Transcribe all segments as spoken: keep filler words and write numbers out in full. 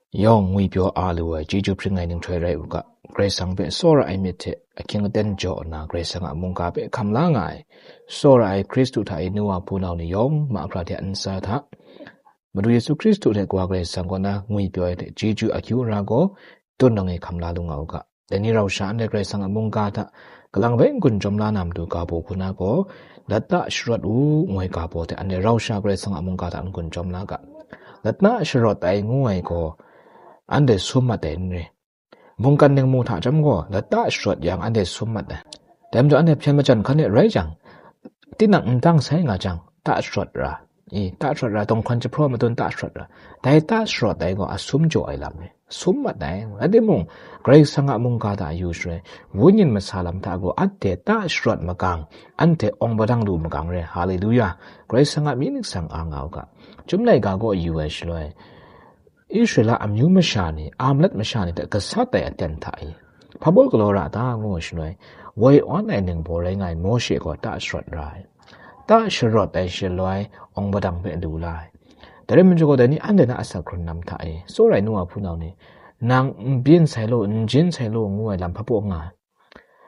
Yawng ngwipyaw a lu ai chyeju hpring ai ninghtoi rai u ga, Karai Kasang hpe tsawra ai myit hte ahkying aten jaw nna, Karai Kasang a mungga hpe hkam la nga ai, tsawra ai Hkristu hta e nu wa hpunau ni yawng mahkra hte a ntsa hta, Madu Yesu Hkristu hte Kawa Karai Kasang kaw na ngwipyaw ai hte chyeju akyu ara gaw, tun nang e hkam la lu nga u ga. Dai ni rau sha anhte Karai Kasang a mungga hta kalang bai n-gun chyawm la na matu ga baw hku na gaw, lata sharawt u, ngu ai ga baw hte anhte rau sha Karai Kasang a mungga hta n-gun chyawm la ga. Lata sharawt ai ngu ai gaw, anhte sum mat ai n re. Mungkan ningmu hta chyawm gaw, lata sharawt yang anhte sum mat ai. Dai majaw anhte hpyen majan hkan e rai jang, tinang n dang sai nga jang, ta sharawt ra, i, ta sharawt ra, dawng hkawn jahpraw madun ta sharawt ra. Dai ta sharawt ai gaw a sum jaw ai lam re, sum mat ai. Rai timung, Karai Kasang a mungga hta yu shaloi, wunyin masa lam hta gaw anhte ta sharawt magang, anhte awng padang lu magang re. Haleluya! Karai Kasang a myit ni kasang a nga u ga. Chyum laika gaw yu ai shaloi, Israela amyu masha ni, Amalek masha ni hte gasat ai aten hta e, hpa baw galaw ra ta ngu ai shaloi, woi awn ai ningbaw rai nga ai Mawshe gaw ta sharawt ra ai. Ta sharawt ai shaloi, awng padang hpe lu la ai. Dai rai majaw gaw, dai ni anhte na asak hkrun lam hta e, tsawra ai nu wa hpunau ni, nang n byin sai law, n jin sai law, ngu ai lam hpa baw nga ai.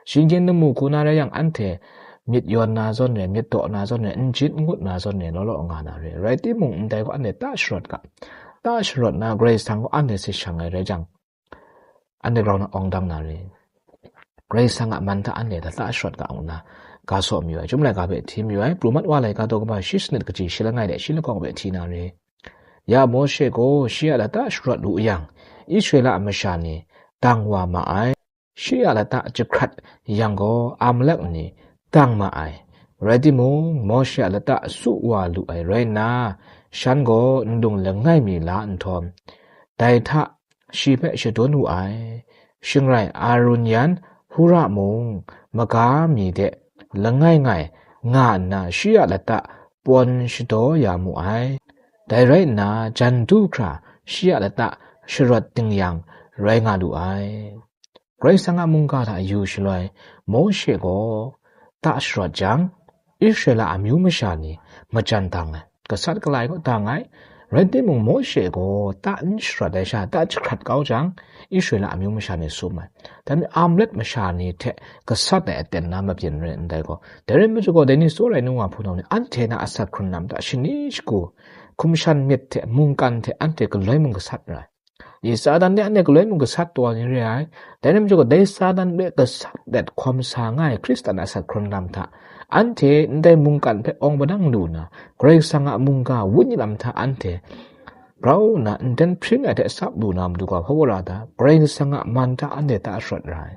Shinggyim lamu hku na rai yang, anhte myit yawn na zawn re, myit daw na zawn re, n jin n ngut na zawn re, law law nga na re. Rai timung, ndai gaw anhte ta sharawt ga. Ta sharawt na, Karai Kasang gaw anhte hte shang ai rai jang, anhte grau na awng dang na re. Karai Kasang a man hta anhte hta ta sharawt ga ngu nna, ga saw mayu ai. Chyum laika hpe hti mayu ai, pru mat wa laika daw kaba shi sanit kaji shi langai de shi lakawng hpe hti na re. Ya Mawshe gaw shi a lata sharawt wu yang, Israela masha ni dang wa ma ai. Shi a lata jahkrat yang gaw, Amalek ni dang ma ai. Rai timung, Mawshe a lata su wa lu ai rai nna, shan gaw nlung langai mi la nhtawm, dai hta shi hpe shadun wu ai. Shing rai, Arun yan Hura mung, maga mi de langai ngai nga nna, shi a lata pawn shadaw ya mu ai. Dai rai nna, jan du hkra shi a lata sharawt ding yang rai nga lu ai. Karai Kasang a mungga hta yu shaloi, Mawshe gaw ta sharawt jang, Israela amyu masha ni majan dang ai, gasat gala ai kaw dang ai. Rai timung, Mawshe gaw ta n sharawt ai sha, ta jahkrat kau jang, Israela amyu masha ni sum ai. Dai majaw, Amalek masha ni hte gasat ai aten na mabyin rai ndai gaw. Dai rai majaw gaw, dai ni tsawra ai nu wa hpunau ni, anhte na asak hkrun lam hta shani shagu, hkum shan myit hte mungkan hte anhte galoi mung gasat ra ai. I Satan de anhte galoi mung gasat taw ai ni re ai. Dai rai majaw gaw, dai Satan hpe gasat dat hkawm sa nga ai Hkristan asak hkrun lam hta, anhte ndai mungkan hpe awng padang lu nna, Karai Kasang a mungga wunyin lam hta anhte grau nna nden hpring ai hte sap lu na matu ga hpaw ra ta, Karai Kasang a man hta anhte ta sharawt ra ai.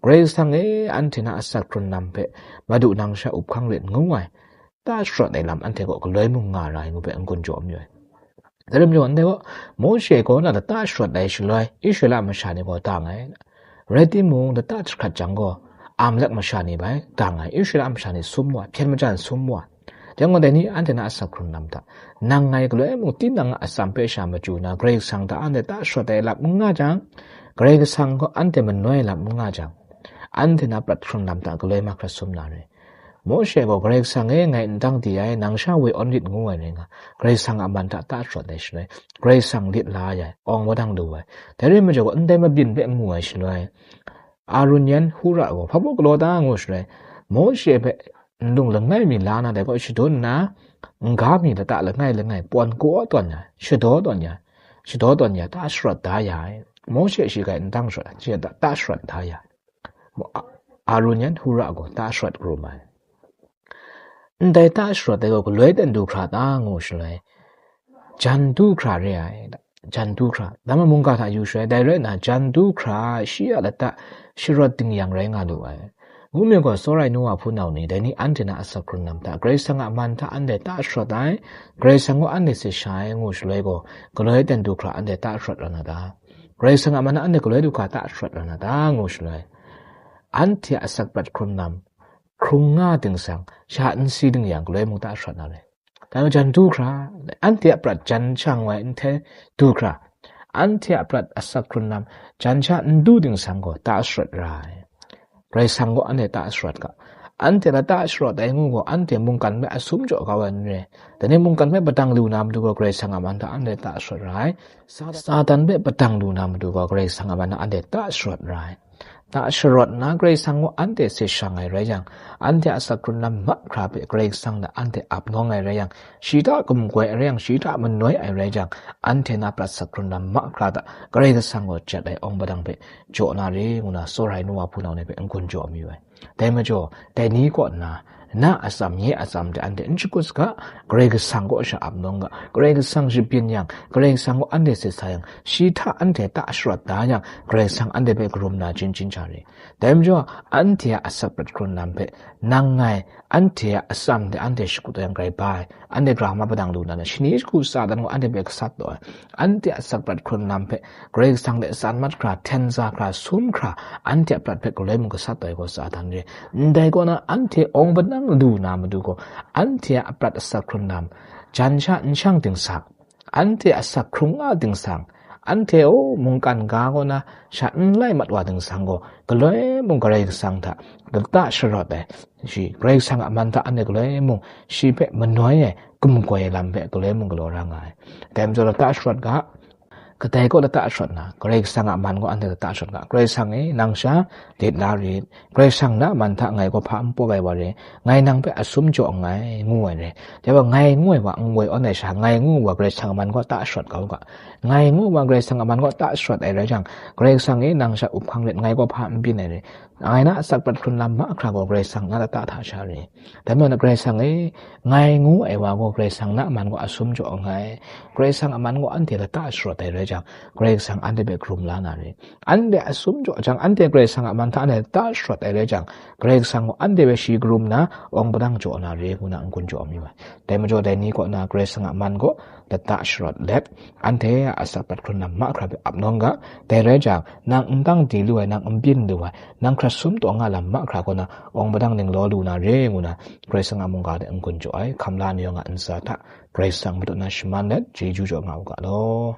Karai Kasang e, anhte na asak hkrun lam hpe Madu nang sha up hkang rit ngu ai, ta sharawt ai lam anhte gaw galoi mung nga ra ai ngu hpe n-gun jaw mayu ai. Dai rai majaw, ndai gaw, Mawshe gaw na lata sharawt ai shaloi, Israela masha ni gaw dang ai. Rai timung, lata jahkrat jang gaw, Amalek masha ni bai dang ai, Israela masha ni sum wa, hpyen majan sum wa. Dai gaw, dai ni anhte na asak hkrun lam hta, nang ngai galoi mung tinang a atsam hpe sha machyu na, Karai Kasang hta anhte ta sharawt ai lam n nga jang, Karai Kasang gaw anhte manoi lam n nga jang, anhte na prat hkrun lam hta galoi mahkra sum na re. Mawshe gaw, Karai Kasang e, ngai n dang di ai, nang sha woi awn rit ngu ai rai nga, Karai Kasang a man hta ta sharawt ai shaloi, Karai Kasang lit la ai, awng wa dang lu ai. Dai rai majaw gaw, ndai mabyin hpe mu ai shaloi, Arun yan Hura gaw, hpa baw galaw ta ngu shaloi, Mawshe hpe nlung langai mi la na dai gaw shadun nna, n-ga mi lata langai langai pawn kaw tawn ya, shadaw tawn ya, shadaw tawn ya, ta sharawt da ya ai. Mawshe shi grai n dang sharawt, shi ta, ta sharawt da ya. Mu-, A-, Arun yan Hura gaw ta sharawt krum ai. Ndai ta sharawt ai gaw galoi ten du hkra ta ngu shaloi, jan du hkra re ai, jan du hkra. Dai majaw mungga hta yu shaloi, dai rai nna, jan du hkra shi a lata sharawt ding yang rai nga lu ai. Ngu myit gaw, tsawra ai nu wa hpunau ni, dai ni anhte na asak hkrun lam hta, Karai Kasang a man hta anhte ta sharawt ai, Karai Kasang gaw anhte hte sha ai ngu shaloi gaw, galoi ten du hkra anhte ta sharawt ra na ta? Karai Kasang a man hta anhte galoi du hkra ta sharawt ra na ta ngu shaloi, anhte a asak prat hkrun lam, hkrung nga ding sang, sha n si ding yang, galoi mung ta sharawt na re. Dai majaw jan du hkra, anhte a prat jan shang wa ai nhtoi du hkra, anhte a prat asak hkrun lam, jan sha n du ding sang gaw ta sharawt ra ai. Karai Kasang gaw anhte ta sharawt ga. anhte lata sharawt ai ngu gaw, anhte mungkan hpe asum jaw kau ai n re. Dai ni mungkan hpe padang lu na matu gaw, Karai Kasang a man hta anhte lata sharawt ra ai. Sa-, Satan hpe padang lu na matu gaw, Karai Kasang a man hta anhte lata sharawt ra ai. Lata sharawt nna Karai Kasang gaw anhte se shang ai rai yang, anhte a asak hkrun lam mahkra hpe Karai Kasang hta anhte ap nawng ai rai yang, shi hta gumgoi ai rai yang, shi hta manoi ai rai yang, anhte na prat asak hkrun lam mahkra hta Karai Kasang gaw jat ai awng padang hpe jaw na re, ngu na tsawra ai nu wa hpunau ni hpe n-gun jaw mayu ai. Dai majaw, dai ni kaw nna, na atsam, nye atsam hte anhte n shakut saga, Karai Kasang kaw sha ap nawng ga, Karai Kasang shabyin yang, Karai Kasang kaw anhte sit sa yang, shi hta anhte lata sharawt da yang, Karai Kasang anhte hpe karum na chyen chyen sha re. Dai majaw, anhte a asak prat hkrun lam hpe, nang ngai, anhte a atsam hte anhte shakut yang grai bai, anhte grama padang lu na, shani shagu Satan gaw anhte hpe gasat taw ai. Anhte a asak prat hkrun lam hpe, Karai Kasang hte tsan mat hkra, hten za hkra, sum hkra, anhte a prat hpe galoi mung gasat taw ai gaw Satan re. Ndai kaw na, anhte awng padang lu na matu gaw, anhte a prat asak hkrun lam, jan sha n shang dingsak, anhte a asak hkrung nga dingsak, anhte, o, mungkan ga kaw na, sha n lai mat wa dingsak gaw, galoi mung Karai Kasang hta lata sharawt ai, shi Karai Kasang a man hta anhte galoi mung shi hpe manoi ai, gumgoi ai lam hpe galoi mung galaw ra nga ai. Dai majaw lata sharawt ga, kadai kaw lata sharawt na, Karai Kasang a man gaw anhte lata sharawt ga, Karai Kasang e, nang sha dit la rit, Karai Kasang na man hta ngai gaw hpa n pawk ai wa re, ngai nang hpe asum jaw nngai, ngu ai re. Dai wa ngai ngu ai wa n woi awn ai sha, ngai ngu wa Karai Kasang a man gaw lata sharawt kau ga, ngai ngu wa Karai Kasang a man gaw lata sharawt ai rai jang, Karai Kasang e, nang sha up hkang rit, ngai gaw hpa n byin ai re. Ngai na asak prat hkrun lam mahkra gaw Karai Kasang na lata hta sha re. Dai majaw Karai Kasang e, ngai ngu ai wa gaw Karai Kasang na man gaw asum jaw nngai. Karai Kasang a man gaw anhte lata sharawt ai rai jang, Karai Kasang anhte hpe karum la na re. Anhte asum jaw jang, anhte Karai Kasang a man hta anhte lata sharawt ai rai jang, Karai Kasang gaw anhte hpe shi karum na, awng padang jaw na re, ngu na n-gun jaw mayu ai. Dai majaw dai ni kaw na Karai Kasang a man gaw lata sharawt let, anhte a asak prat hkrun lam mahkra hpe ap nawng ga, dai rai jang, nang n dang di lu ai, nang n byin lu ai, nang hkrat sum taw nga lam mahkra kaw na, awng padang ning law lu na re, ngu na, Karai Kasang a mungga hte n-gun jaw ai, hkam la ni yawng a ntsa hta, Karai Kasang madu na shaman let, chyeju jaw nga u ga law.